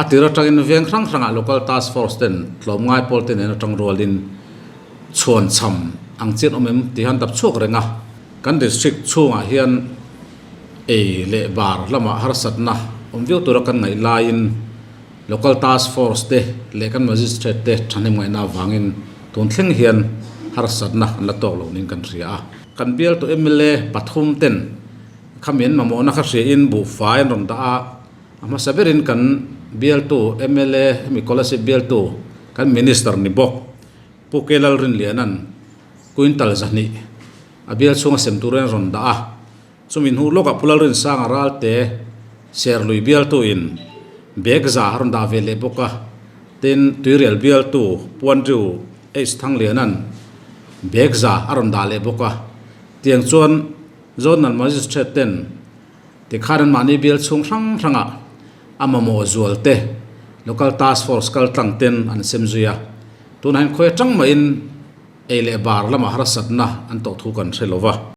A tir atangin veng hrang hrangah Local Task Force ten tlawmngai pawl te nen atang rualin chhuan cham ang chian awm em tih han dap chhuak reng a. Kan district chhungah hian ei leh bar lamah harsatna awm viau tura kan ngaih laiin Local Task Force te leh kan Magistrate te thahnem ngaihna avangin tun thleng hian harsatna an la tawk lo niin kan hria a. Kan bialtu mla pathum ten khamian mamawhna kha hriain buhfai an rawn dah a. A hmasa berin kan bialtu mla hemi Kolasib bialtu kan Minister ni bawk Pu K Lalrinliana'n quintal 200 a bial chhunga sem turin a rawn dah a. Chumi hnu lawkah Pu Lalrinsanga Ralte Serlui bialtuin bag za a rawn dah ve leh bawk a. Tin, Tuirial bialtu Pu Andrew H Thangliana'n bag za a rawn dah leh bawk a. Tiang chuan Zonal Magistrate ten Tikhan an mahni bial chhung hrang hrangah a mamawh zual te Local Task Force kal tlang ten an sem zui a. Tunah hian khawi atang mahin ei leh bar lamah harsatna an tawh thu kan hre lo va.